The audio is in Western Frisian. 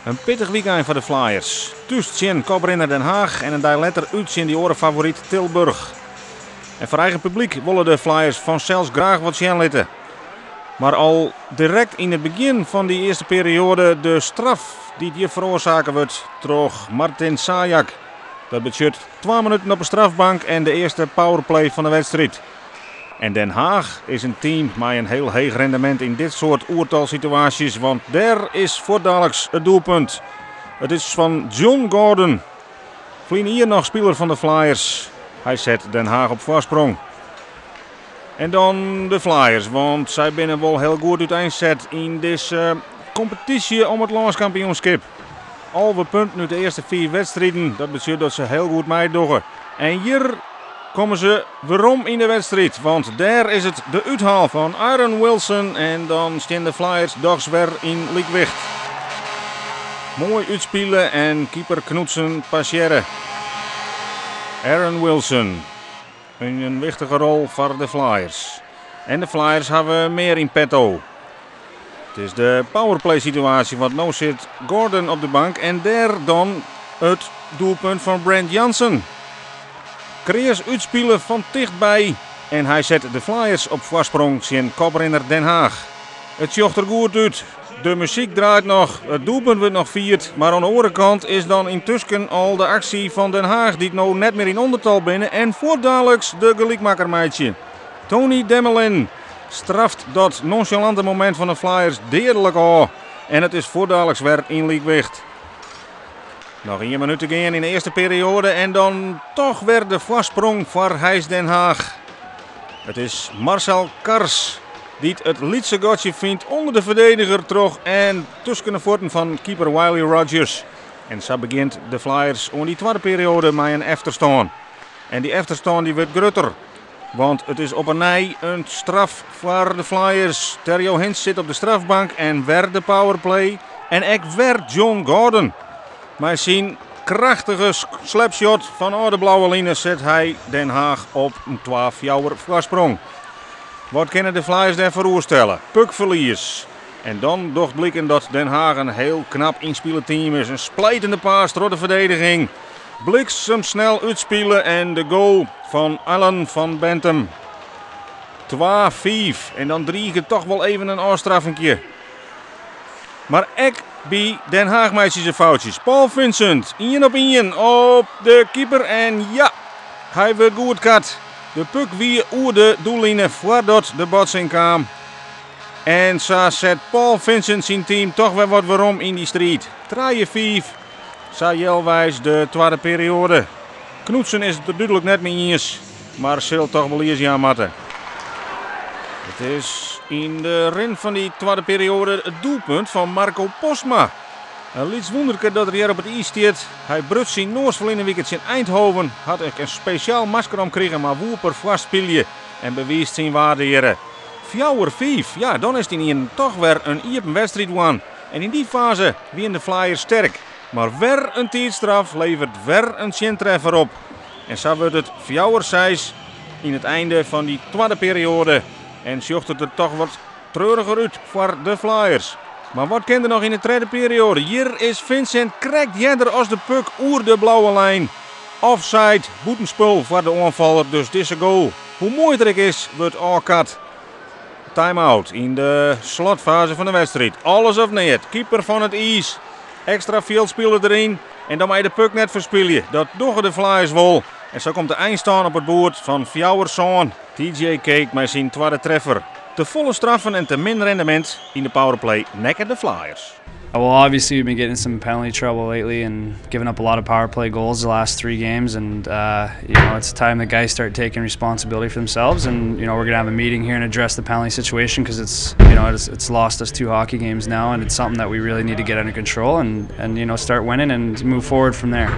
In pittich wykein foar de Flyers. Thús tsjin koprinner Den Haag en in dei letter út tsjin dy oare favoryt Tilburg. En foar eigen publyk wolle de Flyers fansels graach wat sjen litte. Mar al direkt yn it begjin fan dy earste perioade de straf dy't hjir feroarsake wurdt troch Martin Sajak. Dat betsjut 2 minuten op 'e strafbank en de earste powerplay fan de wedstriid. En Den Haag is in team mei in hiel heech rendemint yn dit soart oertalsituaasjes, want dêr is fuortdaliks it doelpunt. It is fan John Gordon. Ferline jier noch spiler fan de Flyers. Hy set Den Haag op foarsprong. En dan de Flyers, want sy binne wol hiel goed úteinset yn dizze kompetysje om it lânskampioenskip. 11 punten út de earste 5 wedstriden, dat betsjut dat se hiel goed meidogge. En hjir komme se werom yn de wedstriid, want dêr is it de úthaal fan Aaron Wilson en dan stean de Flyers dochs wer yn lykwicht. Moai útspile en keeper Knutsen passearre. Aaron Wilson in in wichtige rol foar de Flyers. En de Flyers hawwe mear yn petto. It is de powerplay situaasje, want no sit Gordon op de bank en dêr dan it doelpunt fan Brent Jansen. Kreas útspile fan tichtby en hy set de Flyers op foarsprong tsjin koprinner Den Haag. It sjocht der goed út. De muzyk draait noch, it doelpunt wurdt noch fierd, mar oan de oare kant is dan yntusken al de aksje fan Den Haag dy't no net mear yn ûndertal binne en fuortdaliks de gelykmakker meitsje. Tony Demelin straft dat nonsjalante momint fan de Flyers deadlik ôf en it is fuortdaliks wer yn lykwicht. Noch ien minút te gean yn de earste perioade en dan toch wer de foarsprong foar Heys Den Haag. It is Marcel Kars dy't it lytse gatsje fynt ûnder de ferdediger troch en tusken de fuotten fan keeper Wiley Rogers. En sa begjint de Flyers oan dy twadde perioade mei in efterstân. En dy efterstân dy wurdt grutter, want it is op 'e nij in straf foar de Flyers. Terjo Hins sit op de strafbank en wer de powerplay. En ek wer John Gordon. Mei syn krachtige slapshot fanôf de blauwe line set hy Den Haag op in 2-4 foarsprong. Wat kinne de Flyers dêrfoar oerstelle? Puckferlies. En dan docht bliken dat Den Haag in hiel knap ynspile team is. In splijtende pass troch de ferdediging. Bliksemsnel útspile en de goal fan Alan van Bentum. 2-5. En dan driget toch wol even in ôfstraffinkje. Mar ek by Den Haag meitsje se foutsjes. Paul Vincent, 1 op 1 op de keeper en ja, hy wurdt goedkard. De puck wie oer de doelline foardat de botsing kaam. En sa set Paul Vincent syn team toch wer wat werom yn dy striid. 3-5, sa healweis de twadde perioade. Knutsen is it der dúdlik net mei iens, mar sil toch wol iis jaan moatte. It is yn de rin fan dy twadde perioade it doelpunt fan Marco Postma. In lyts wûnderke dat er hjir op it iis stiet. Hy bruts syn noas ferline wike tsjin Eindhoven, hat ek in spesjaal masker omkrigen, mar woe perfoarst spylje en bewiist syn waarde hjirre. 4-5, ja, dan is it ynienen toch wer in iepen wedstriid wurden. En yn dy faze wiene de Flyers sterk. Mar wer in tiidstraf leveret wer in tsjintreffer op. En sa wurdt it 4-6 yn it einde fan dy twadde perioade. En sjocht it der toch wat treuriger út foar de Flyers. Mar wat kin der noch yn de tredde perioade? Hjir is Vincent krekt earder as de puck oer de blauwe lijn. Offside, bûtenspul foar de oanfaller, dus dizze goal, hoe moai it ek is, wurdt ôfkard. Time-out yn de slotfaze fan de wedstriid. Alles of neat. Keeper fan it iis. Ekstra fjildspiler deryn. En dan mei de puck net ferspylje. Dat dogge de Flyers wol. En sa komt de einstân op it boerd fan 4-7. TJ Cake mei syn twadde treffer. Te folle straffen en te min rendemint yn de powerplay nekke de Flyers. Well, obviously we've been getting some penalty trouble lately and giving up a lot of power play goals the last three games. And it's time the guys start taking responsibility for themselves. And we're gonna have a meeting here and address the penalty situation because it's you know it's, it's lost us two hockey games now, and it's something that we really need to get under control and start winning and move forward from there.